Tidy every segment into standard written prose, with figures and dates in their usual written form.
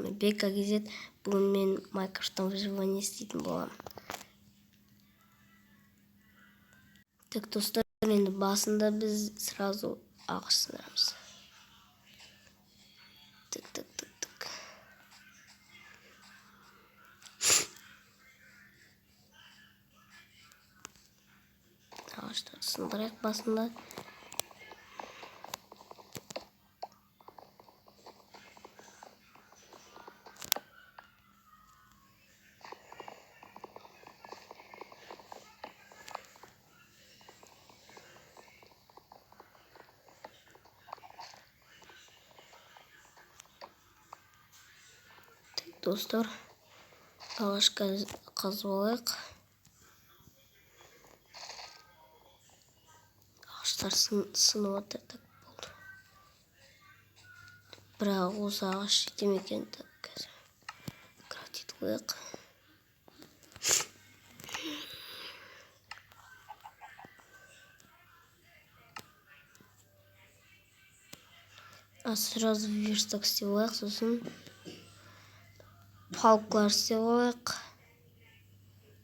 вами Бека KZ. Бүгін мен Майнкрафттан выживание істейтін боламын. Так, достар, енді басында біз сразу ағаш сындырамыз. Так, так, так, так. Ағаштарды сындырайық басында. Достар, ағаш қазып алайық. Ағаштар сынып жатыр. Так, болды. Бірақ осы ағаш жете ме екен? Так, қазір крафт етіп қояйық. А сразу верстак істеп алайық, сосын палкалар істеп алайық.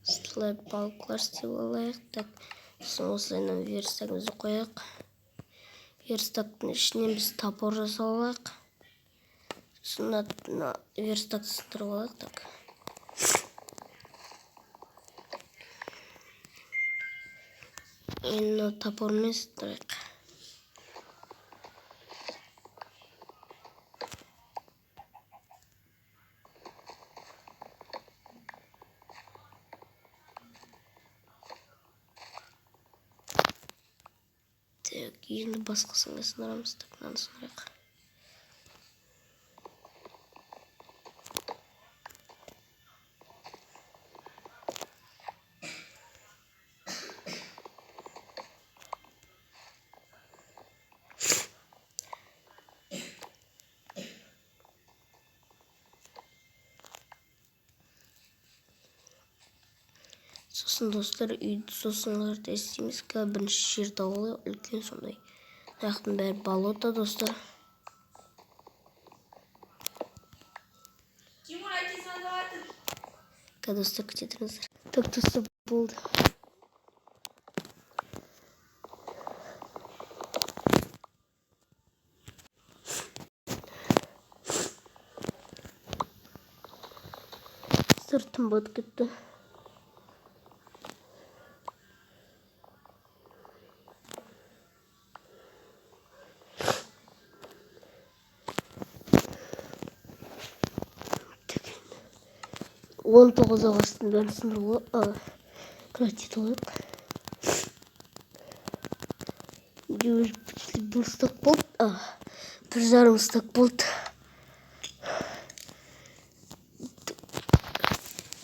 Осылай палкалар істеп алайық. Так, сосын осылайынан верстагымызды қояйық. Верстактың ішінен біз топор жасап алайық. Сосын мына верстакты сындырып алайық. Так. Енді мына топормен сындырайық. Так, енді басқасын сындырамыз. Так, мынаны сындырайық. Сосын, достар, үйді сосын қарата істейміз. Қазір бірінші жер тауып алайық, үлкен сондай. Мына жақтың бәрі болото, достар. Тимур, әке звондап жатыр. Қазір, достар, күте тұрыңыздар. Так, достар, болды. Достар, түн батып кетті. 19 ағаштың бәрін сындырып крафт етіп алайық. Менде уже почти бір стак болды. 1,5 стак болды.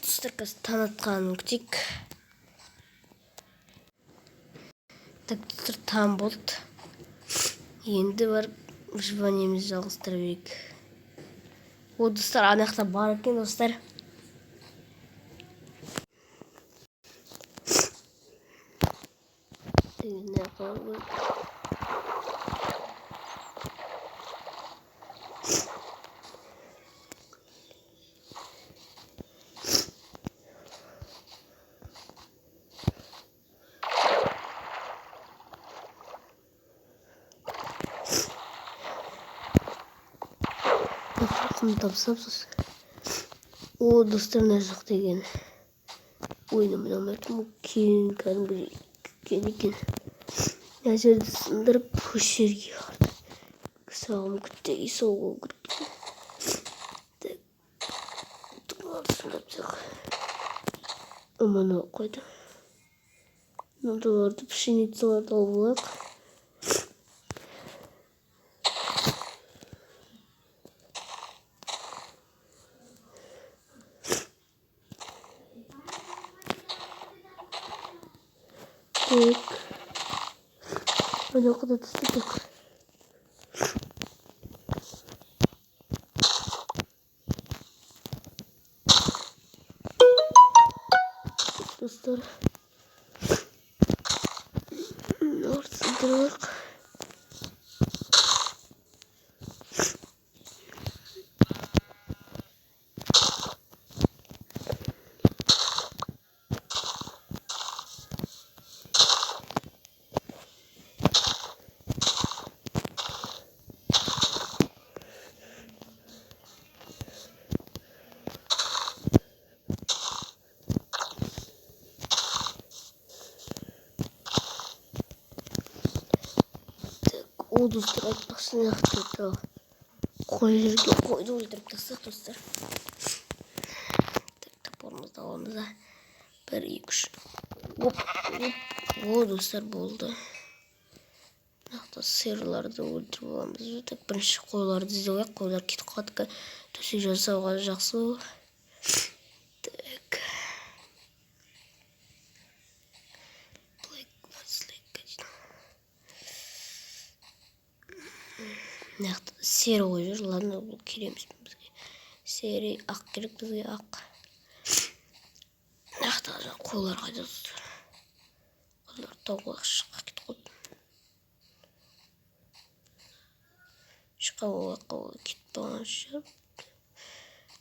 Достар, қазір таң атқанын күтейік. Так, достар, таң болды. Енді барып выживаниемізді жалғастыра берейік. О, достар, ана жақта бар екен, достар. Құм тапсам, сосын. О, достар, мына жақ деген. Ой, мына мына кең, кәдімгідей үлкен екен. Мына жерді сындырып, осы жерге барды. Сағым күтті, сол болу керек. Так, сындырып тастайық. Мына қойды. Мыналарды, пшеницаларды алып алайық. Так. Мына жаққа да тастадық. Достар. Мыналарды сындырайық. О, достар, айтпақшы, мына жақта қой жүрген, қойды өлтіріп тастадық, достар. Так, топорымызды аламыз да. 1, 2, 3. Оп, оп. О, достар, болды. Мына жақта сиырларды өлтіріп аламыз. Так, бірінші қойларды іздеп алайық. Қойлар кетіп қалады. Төсек жасауға жақсы ол. Так. Мына жақта сері қой жүр. Ладно, бұл керек емес бізге. Сері ақ керек бізге, ақ. Мына жақта қойлар қайда, достар? Қойлар тауға шыққа кетіп қалды. Шыққа ол кетіп қалған шығар.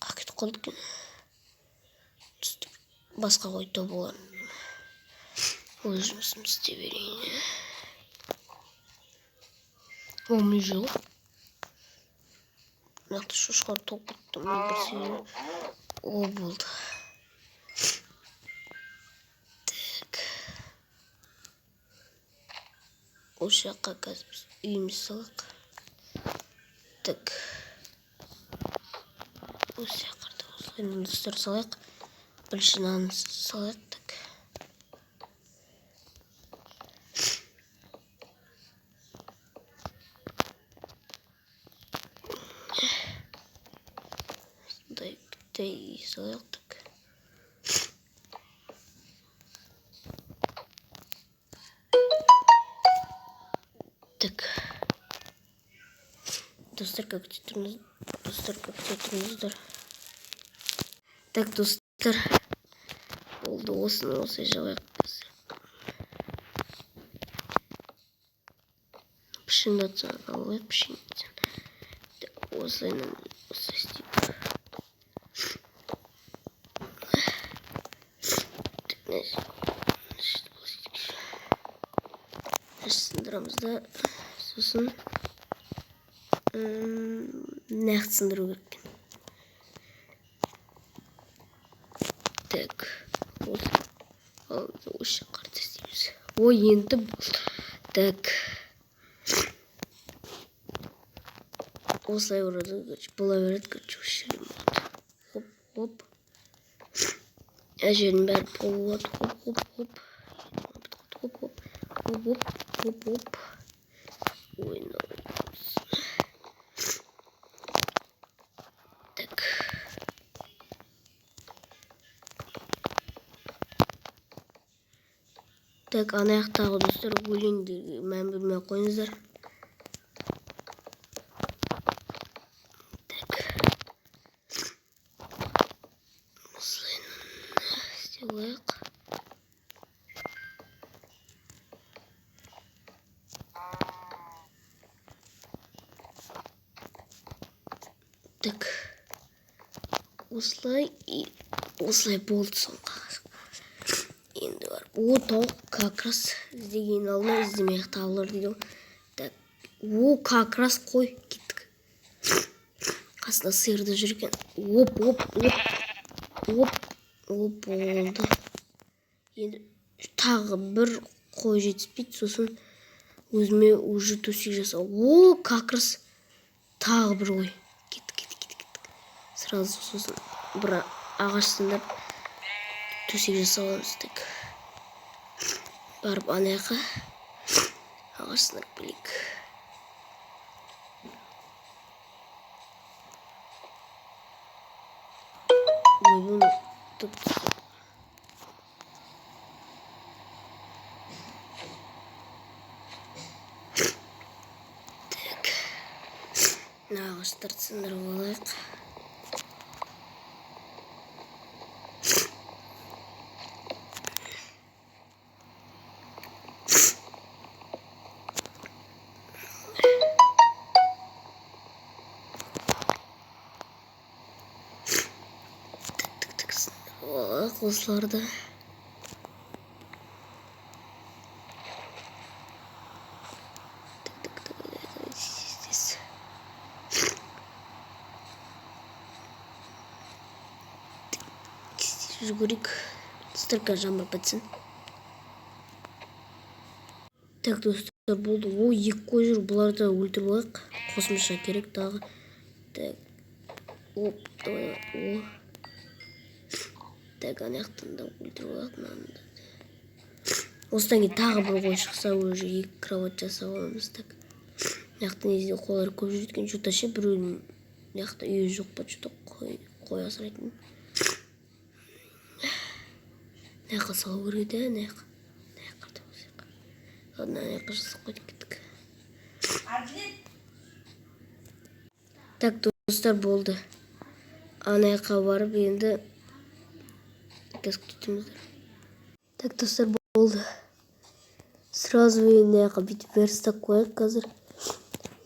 Қақ кетіп қалды екен. Басқа қой тауып аламын. Өз жұмысымды істей берейін. О, міне жоқ. Мына жақта шошқалар толып кетті. Міне бір сиыр. О, болды. Так. Осы жаққа қазір біз үйімізді салайық. Так. Осы жаққа осылай достар салайық. Бірінші нанын салайық. Так. Осындай салайық. Так. Так. Достар, как тұрмыз? Достар, как тұрмыздар? Так, достар. Болды, осыны осылай жабайық. Пшеницаны алайық, пшеницаны. Так, осылай осылай істейік. Так, сындырамыз да, сосын нақты сындыру керек екен. Так, осы жаққа қарай істейміз. Ой, енді болды. Так. Осылай ұрады, короче, бола береді, короче, осы жерден болады. Хоп, хоп. Мына жердің бәрі пол болады. Хоп, хоп, хоп. Хоп, хоп, хоп, хоп, хоп, хоп. Ой, мынау. Так. Так, ана жақтағы достар өлеңдерге мән бермей қойыңыздар. Так. Осылай істеп алайық. Так. Осылай и осылай болды соңғы. Енді барып, о, тауық как раз іздеген алдына іздемей ақ табылар дейді ғой. Так, о, как раз қой, кеттік. Қасында сиыр да жүр екен. Оп, оп, оп, оп, оп, болды. Енді тағы бір қой жетіспейді, сосын өзіме уже төсек жасау. О, как раз тағы бір қой. Кеттік, кеттік, кеттік, кеттік. Сразу сосын бір ағаш сындырып төсек жасап аламыз. Так. Барып ана жаққа ағаш сындырып келейік. Ой, бұны тұп. Так. Мына ағаштарды сындырып алайық. Алайық осыларды. Так, так, так, здесь. Жүгірейік. Достар, қазір жаңбыр бітсін. Так, достар. Болды. О, екі қой жүр, бұларды өлтіріп алайық. Қосымша керек тағы. Так. Оп, давай, о. Так, ана жақтан да өлтіріп алайық мынаны да. Осыдан кейін тағы бір қой шықса, уже екі кровать жасап аламыз. Так. Мына жақта негізінде қойлар көп жүреді екен. Что-то ше, біреудің мына жақта үйі жоқ па, что-то қой асырайтын. Мына жаққа салу керек еді, мына жаққа. Мына жаққа да осы жаққа. Ладно, ана жаққа жасап қойдық, кеттік. Так, достар, болды. Ана жаққа барып енді қазір күтеміздер. Так, достар, болды. Сразу енді мына жаққа бүйтіп верстак қояйық қазір.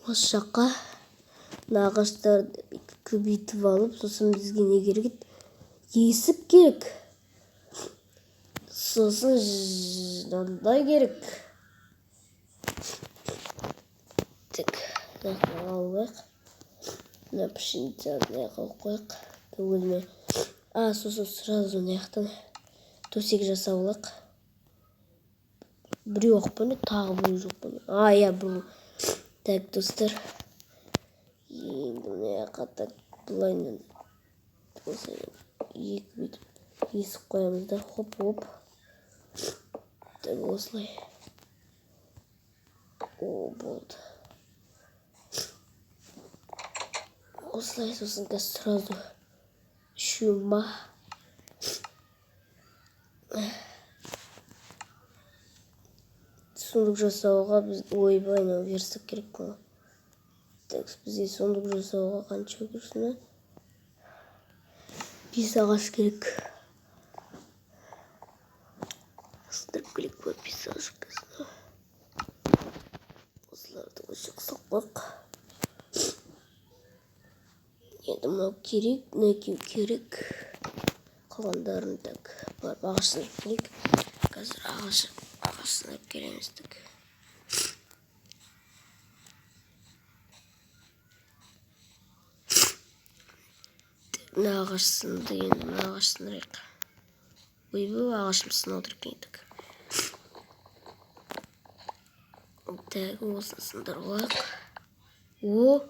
Осы жаққа мына ағаштарды бүйтіп көбейтіп алып, сосын бізге не керек еді? Есік керек. Сосын мынандай керек. Так, мына жаққа алып алайық. Мына пшеницаны мына жаққа қойып қояйық. Өзіме. А, сосын сразу мына жақтан төсек жасап алайық. Біреу ақ па не? Тағы біреу жоқ па не? А, иә, біреу. Так, достар. Енді мына жаққа так былайынан осылай екі бүйтіп есік қоямыз да, хоп, хоп. Так, осылай. О, болды. Осылай, сосын қазір сразу үшеу ма? Сундук жасауға біз, ойбай, мынау верстак керек қой. Так, бізге сундук жасауға қанша керек сонда? 5 ағаш керек. Сындырып келейік па 5 ағаш қазір. Осыларды осы жаққа салып қояйық. Енді мынау керек, мына екеуі керек. Қалғандарын так барып ағаш сындырып келейік. Қазір ағаш сындырып келеміз. Так. Мына ағаш сынды, енді мына ағаш сындырайық. Ойбай, ағашым сынып отыр екен. Так. Так, осыны сындырып алайық. О,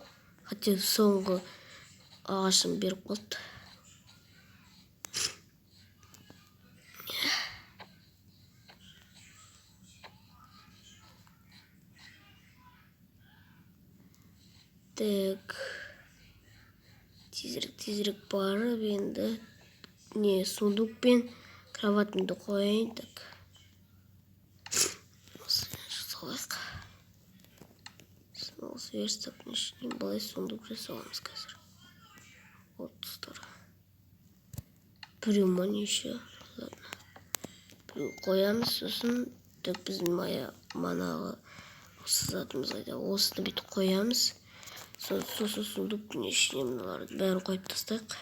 хотя соңғы ағашым беріп қалды. Так. Тезірек, тезірек барып енді не сундук пен кроватымды қояйын. Так. Осы салайық. Осы верстактың ішіне былай сундук жасап аламыз қазір. Вот, достар. Біреу ма неше? Ладно. Біреу қоямыз, сосын так біздің манағы осы затымыз қайда? Осыны бүйтіп қоямыз. Сосын сундуктың ішіне мыналарды бәрін қойып тастайық.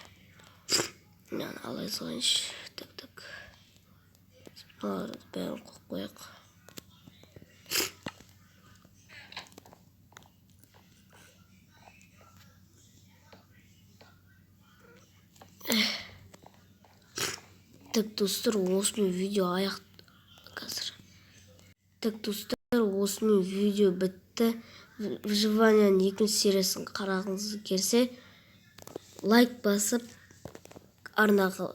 Мынаны ала салайыншы. Так, так. Мыналарды бәрін қойып қояйық. Так, достар, осымен видео аяқ қазір. Так, достар, осымен видео бітті. Выживанияның екінші сериясын қарағыңыз келсе, лайк басып, арнаға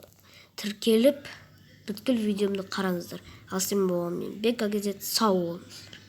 тіркеліп, бүткіл видеомды қараңыздар. Ал сен болған мен Бека Кезет, сау болыңыздар.